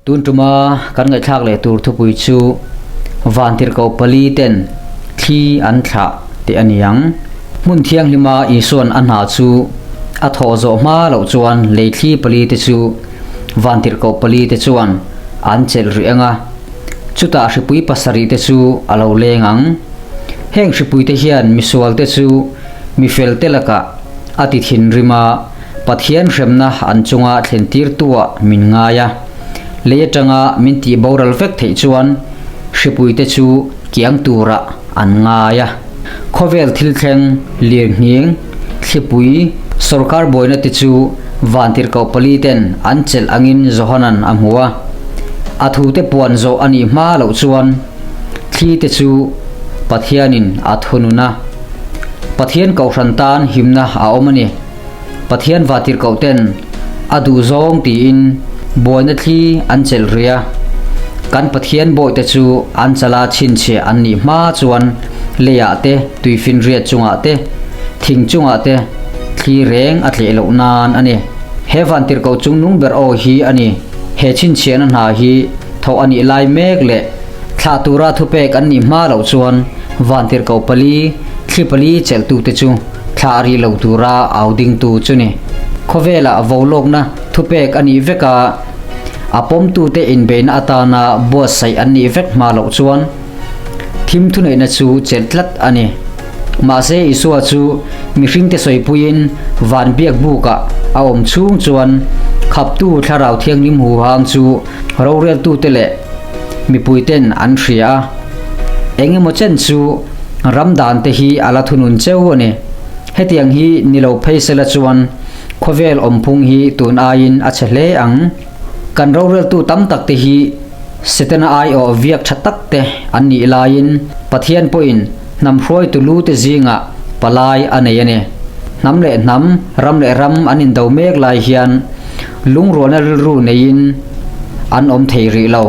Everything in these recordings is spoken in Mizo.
Tun tuma kan ngaihthlak leh tur thupui chu Vantirhkoh pali ten thli an thlah tih a ni ang. Hmun thianghlima Isua'n a hna chu a thawh zawh hma loh chuan lei thli pali te chu Vantirhkoh pali te chuan an chelh rih ang a, chutah hripui pasarih te chu a lo leng ang. Heng hripui te hian misual te chu mifel te lakah a ti thinrim a, Pathian hremna an chunga thlen tirtuah min ngai a, lei atanga min tih boral vek theih chuan hripuite chu kiang turah an ngai a. Khawvel thil thleng, lirnghing, thlipui, sawrkar buaina te chu vantirhkoh pali ten an chelh angin Johanan a hmu a. A thute puan zawh a nih hma loh chuan thli te chu Pathianin a thunun a. Pathian kohhran tan himna a awm a ni. Pathian vatirhkoh ten a duh zawng tiin buaina thli an chelh rih a, kan Pathian bawihte chu an chala chhinchhiah an nih hma chuan leiah te, tuifinriat chungah te, thing chungah te thli reng a tleh loh nan a ni. He vantirhkoh chungnung ber aw hi a ni. He chhinchhiahna hna hi thawh a nih lai mek leh thlah tura thupek an nih hma loh chuan vantirhkoh pali, thli pali chelhtute chu Thlah rih lo tura au dingtu chu ni. Khawvelah volawkna thupek a nih vek a, a pawmtute inbeihna atana buatsaih an nih vek hma loh chuan thim thuneihna chu chelh tlat a ni. Mahse Isua chu mihringte sawipuiin van biak bukah a awm chhung chuan khaptu Thlarau Thianghlim huhang chu roreltute leh mipuiten an hria a. Engemaw chen chu ram dan te hi a la thunun cheu a ni. Hetiang hi ni lo phei sela chuan khawvel awmphung hi tun aiin a chhe hle ang. Kan roreltu tam tak te hi Setana aiawh viak tha tak te an nih laiin Pathian pawhin hnam hruaitu lu te zingah palai a nei a ni. Hnam leh hnam, ram leh ram an indo mek lai hian Lungrualna rilru neiin an awm thei rih lo.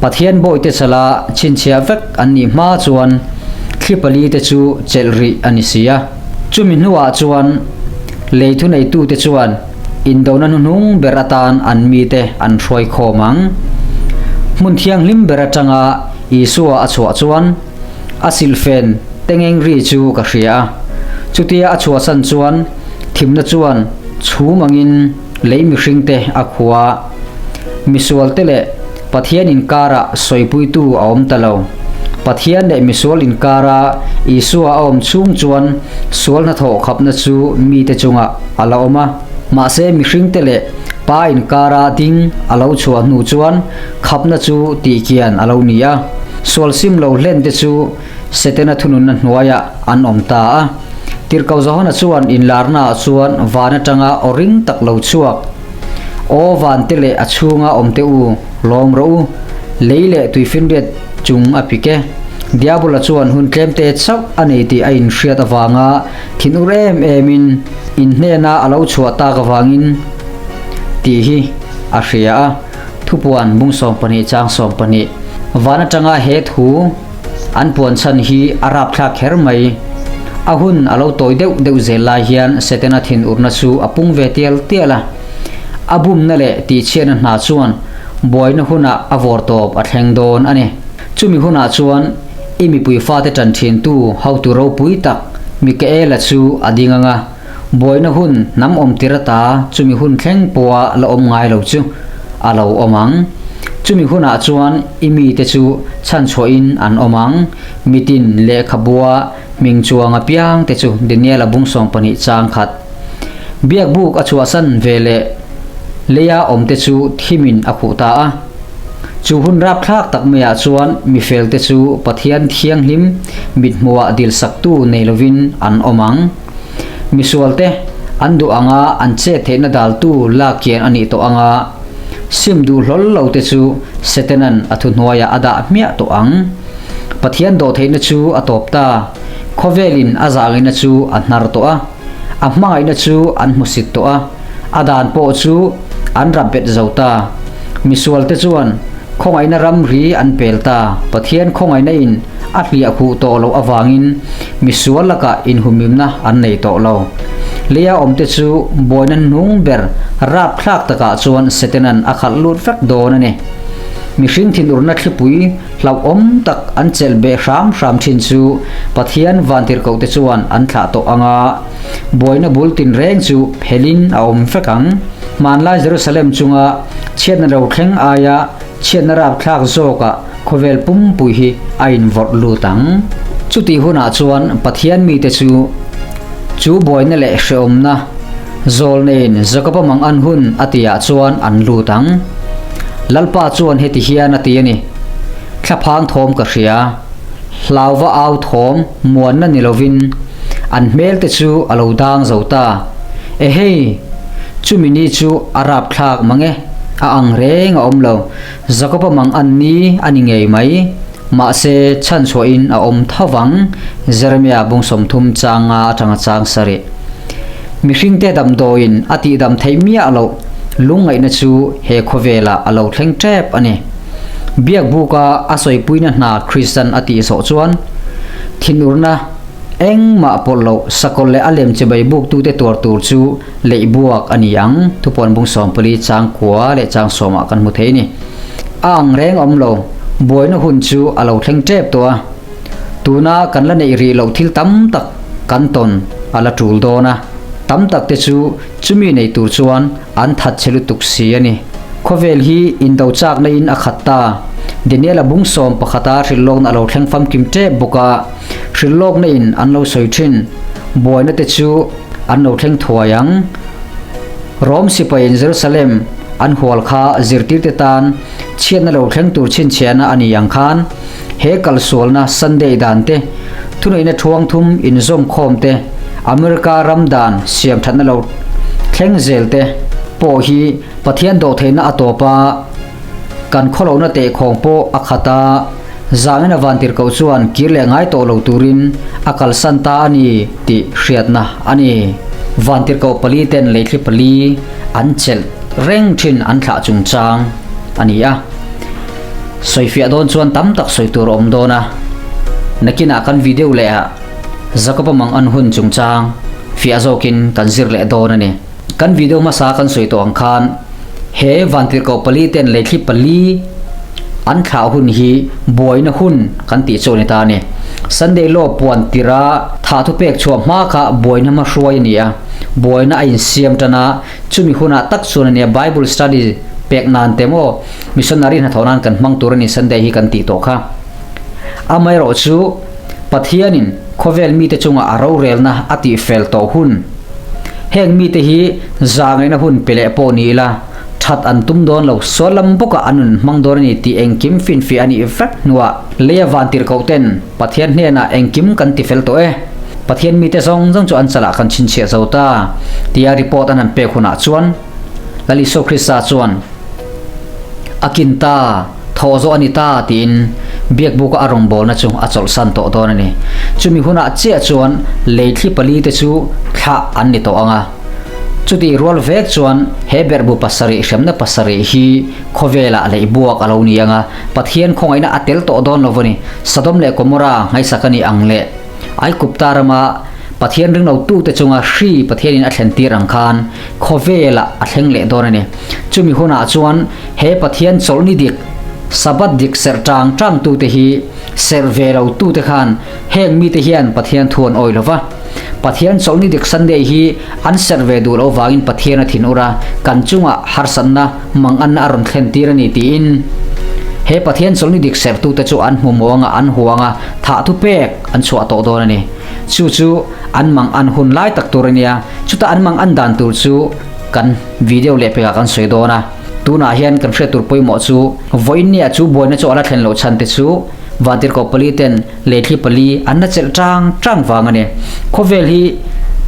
Pathian bawihte chala chhinchhiah vek an nih hma chuan thli pali te chu chelh rih a ni si a. Chumi hnuah chuan lei thuneitute chuan indona hnuhnung ber atan an mite an hruai khawm ang. Hmun thianghlim ber atanga Isua a chhuah chuan a silhfen tengeng ri chu ka hria a. Chutia a chhuahsan chuan thimna chuan chhum angin Lei mihringte a khua. Misualte leh Pathian inkarah sawipuitu a awm ta lo. Pathian leh misual inkara Isua a awm chhung chuan sual hnathawh khapna chu mite chungah a la awm a. Mahse mihringte leh Pa inkara ding a lo chhuah hnu chuan khapna chu tihkian a lo ni a. Sual sim lo hlente chu Setana thununna hnuaiah an awm ta a. Tirhkoh Johana chuan inlarnaah chuan van atanga aw ring tak lo chhuak, Aw vante leh a chhunga awmte u, lawm rawh u, lei leh tuifinriat chung a pik e. Diabola chuan hun tlemte chauh a nei tih a inhriat avanga thinur em emin in hnena a lo chhuah tak avangin tih hi a hria a. Thupuan bung 12 chang 12 Van atanga he thu An puan chhan hi a rapthlak kher mai. A hun a lo tawi deuh deuh zel lai hian Setana thinurna chu a pung ve tial tial a. A bumna leh tihchhiatna hna chuan buaina hunah a vawr tawp a thleng dawn a ni. Chumi hunah chuan i mipui fate tan thintu hotu ropui tak Mikaela chu a ding ang a, buaina hun hnam awm tir ata chumi hun thleng pawha la awm ngai lo chu a lo awm ang. Chumi hunah chuan i mite chu chhanchhuahin an awm ang. Mitin lehkhabua hming chuang apiang te chu Daniel-a bung 12 chang khat. Biakbuk a chhuahsan ve leh leia awmte chu thimin a khuh ta a. Chu hun rapthlak tak maiah chuan mifelte chu Pathian thianghlim mithmuhah dilsaktu nei lovin an awm ang. Misualte an duh anga an chet theihna daltu lak kian a nih tawh anga sim duh hlawl lo te chu Setanan a thuhnuaiah a dah hmiah tawh ang. Pathian dawhtheihna chu a tawp ta, khawvelin a zahngaihna chu a hnar tawh a, a hmangaihna chu an hmusit tawh a, a dan pawh chu an rap bet zo ta. Misualte chuan khawngaihna ramri an pel ta, Pathian khawngaihna in a hliah khuh tawh loh avangin misual lakah inhumimna an nei tawh lo. Leia awmte chu buaina hnung ber rapthlak takah chuan Setanan a khalh lut vek dawn a ni. Mihring thinurna thlipui hlauhawm tak an chelh beh hram hram thin chu Pathian vantirhkohte chuan an thlah tawh ang a, buaina bul tinreng chu phelin a awm vek ang. Hmanlai Jerusalem chunga chhiatna lo thleng aia chhiatna rapthlak zawkah khawvel pumpui hi a invawrh lut ang. Chutih hunah chuan Pathian mite chu chu buaina leh hrehawmna Zawlneiin Jakoba mang an hun a tihah chuan an lut ang. Lalpa chuan heti hian a ti a ni, Thlaphang thawm ka hria, hlauva au thawm muanna ni lovin an hmelte chu a lo dang zo ta. Ehei! Chumi ni chu a rapthlak mang e, a ang reng a awm lo. Jakoba mang an ni a ni ngei mai. Mahse, chhanchhuahin a awm tho vang, Jeremia bung 30 chang nga atanga chang sarih. Mihringte damdawiin a tihdam theih miah loh lungngaihna chu he khawvelah a lo thleng tep a ni. Biakbuka a sawipuina hna Kristan a tih zawh chuan, thinurna engmah pawlh loh sakawlh leh a lem chibai buktute tuar tur chu leihbuak a ni ang, thupuan bung 14 chang kua leh chang sawmah kan hmu thei a ni. A ang reng awm lo, buaina hun chu a lo thleng tep tawh a. Tuna kan la neih rih loh thil tam tak kan tawn a la tul dawn a, tam tak te chu chumi nei tur chuan an that che lutuk si a ni. Khawvel hi indo chakna in a khat ta. Daniel-a bung 11 a hrilhlawkna a lo thleng famkim tep bawk a, hrilhlawkna in an lo sawi thin. Buaina te chu an lo thleng thuai ang. Rom sipaiin Jerusalem an hual kha zirtirte tan chhiatna lo thleng tur chhinchhiahna a ni ang khan he kalsualna Sunday dan te, thuneihna thuang thum inzawm khawm te, America ram dan siam thatna lo thleng zel te pawh hi Pathian dawhtheihna a tawp a, kan khawlohna tehkhawng pawh a khat a. Zangin a vantirhkoh chuan kir leh ngai tawh lo turin a kalsan ta a ni tih hriatna a ni. Vantirhkoh pali ten leithli pali an chelh reng thin an thlah chungchang a ni a. Sawifiah dawn chuan tam tak sawi tur a awm dawn a. Nakinah kan video leh ah Jakoba mang an hun chungchang fiah zawkin kan zir leh dawn a ni. Kan video hmasa kan sawi tawh ang khan he vantirhkoh pali ten leithli pali an thlah hun hi buaina hun kan tih chu a ni ta a ni. Sunday law puan tirha thah thu pek chhuah hma kha buaina hma hruai a ni a, buaina a insiam tan a, chumi hunah tak chuan a nia Bible study pek nan te maw missionary hnathawh nan kan hmang tur a ni Sunday hi kan tih tawh kha. Amaherawh chu Pathianin khawvel mite chunga a rorelna a tihfel tawh hun. Heng mite hi zahngaihna hun pe leh pawh ni ila, that an tum dawn lo, sual lam bawkah an nun hmang dawn a ni tih engkim finfiah a nih vek hnuah leia vantirhkoh ten Pathian hnenah engkim kan tifel tawh e, Pathian mite zawng zawng chu an chalah kan chhinchhiah zo ta tia report an han pek hunah chuan Lal Isua Krista chuan A kin ta, thawh zawh a ni ta tiin biakbuka a rawngbawlna chu a chawlhsan tawh dawn a ni. Chumi hunah chiah chuan leithli pali te chu thlah an ni tawh ang a. Chutih rual vek chuan he berhbu pasarih hremna pasarih hi khawvelah leihbuak a lo ni ang a, Pathian khawngaihna a tel tawh dawn lo a ni. Sodom leh Gomorrah ngaihsak a ni ang le. Aigupta rama Pathian ringlotute chunga hri Pathianin a thlentir ang khan khawvelah a thleng leh dawn a ni. Chumi hunah chuan he Pathian chawlhni dik, Sabbath dik serh tang tang tute hi serh ve lo tute khan heng mite hian Pathian thu an awih lo va. Pathian chawlhni dik Sunday hi an serh ve duh loh vangin Pathian a thin ur a, kan chungah harsatna, manganna a rawn thlen tir a ni tiin he Pathian chawlhni dik serh tute chu an hmu muang a, an huang a, thah thu pek an chhuah tawh dawn a ni. Chu chu an mang an hun lai tak tur a nia, chutah an mang an dan tur chu kan video leh pekah kan sawi dawn a. Tunah hian kan hriat tur pawimawh chu vawiin nia chu buaina chu a la thlen loh chhan te chu Vantirhkoh pali ten leithli pali an la chelh tang tang vang a ni. Khawvel hi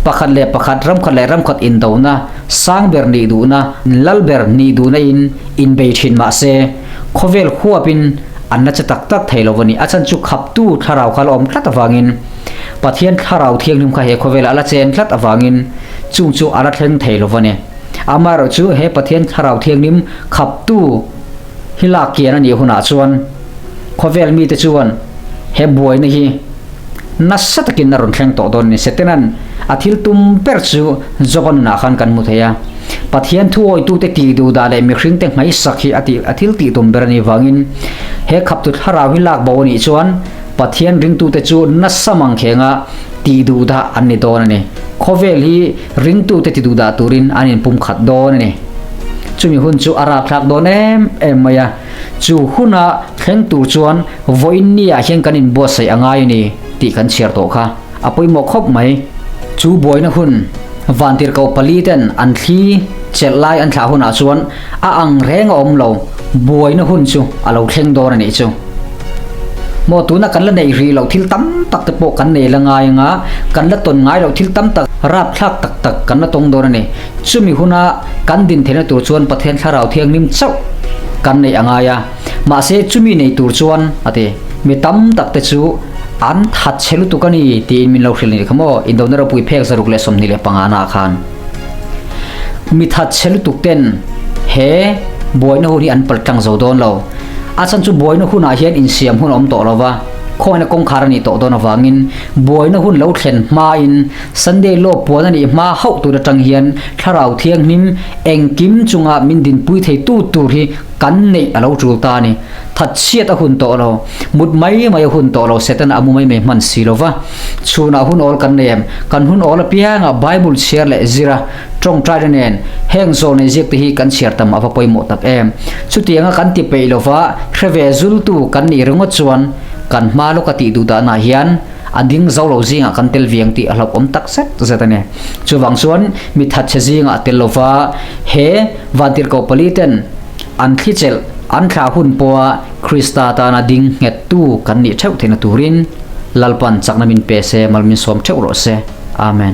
pakhat leh pakhat, ramkhat leh ramkhat indona, sang ber nih duhna, lal ber nih duhna in inbei thin mah se khawvel huapin an la che tak tak thei lo a ni. A chhan chu khaptu thlarau kha la awm tlat avangin Pathian thlarau thianghlim kha he khawvelah a la chen tlat avangin chung chu a la thleng thei lo a ni. Amaherawh chu he Pathian thlarau thianghlim khaptu hi lak kian a nih hunah chuan khawvel mite chuan he buaina hi nasa takin a rawn thleng tawh dawn a ni. Setanan a thil tum ber chu Joba nunah khan kan hmu thei a. Pathian thuawitute tih duh dah leh mihringte hmaisak hi a tih a thil tih tum ber a nih vangin he khaptu thlarau hi lak bo a nih chuan Pathian ringtute chu nasa mangkhenga tih duh dah an ni dawn a ni. Khawvel hi ringtute ti duh dah turin an inpumkhat dawn a ni. Chumi hun chu a rapthlak dawn em em mai a, chu huna thleng tur chuan vawiin niah hian kan inbuatsaih a ngai a ni tih kan chhiar tawh kha a pawimawh khawp mai. Chu buaina hun vantirhkoh paliten an thli chelh lai an thlah hunah chuan a ang reng a awm lo, buaina hun chu a lo thleng dawn a nih chu. Maw tuna kan la neih rih loh thil tam tak te pawh kan nei la ngai anga kan la tawn ngai loh thil tam tak rapthlak tak tak kan la tawng dawn a ni. Chumi huna kan din theihna tur chuan Pathian Thlarau Thianghlim chauh kan neih a ngai a, mahse chumi nei tur chuan a ti. Mi tam tak te chu an that chhe lutuk a ni tiin min lo hrilh a nih kha maw Indona ropui phek 125 naah khan. Mi that chhe lutuk ten he buaina hun hi an pal tlang zo dawn lo. A chhan chu buaina hunah hian insiam hun a awm tawh lo va, khawngin a kawngkhar a nih tawh dawn avangin buaina hun lo thlen hmain Sunday law puan a nih hma hauh tur atang hian Thlarau Thianghlim engkim chunga min dinpui thei tu tur hi kan neih a lo tul ta a ni. Thatchhiat a hun tawh lo, mut mai mai a hun tawh lo, Setana a mu mai mai hman si lo va. Chhunah hun awl kan nei em? Kan hun awl apiangah Bible chhiar leh zir a, tawngtaina nen heng zawlnei ziak te hi kan chhiar tam a va pawimawh tak em? Chutianga kan ti peih lo va, hre ve zultu kan nih ringawt chuan kan hma lawka tih duh dahna hian a ding zo lo zingah kan tel viang tih a hlauhawm tak zet zet a ni. Chuvang chuan mi thatchhe zingah a tel lo va, he vantirhkoh paliten an thlichelh an thlah hun pawha Krista tana ding nghettu kan nih theuh theihna turin Lalpan chakna min pe se, mal min sawm theuh rawh se. Amen.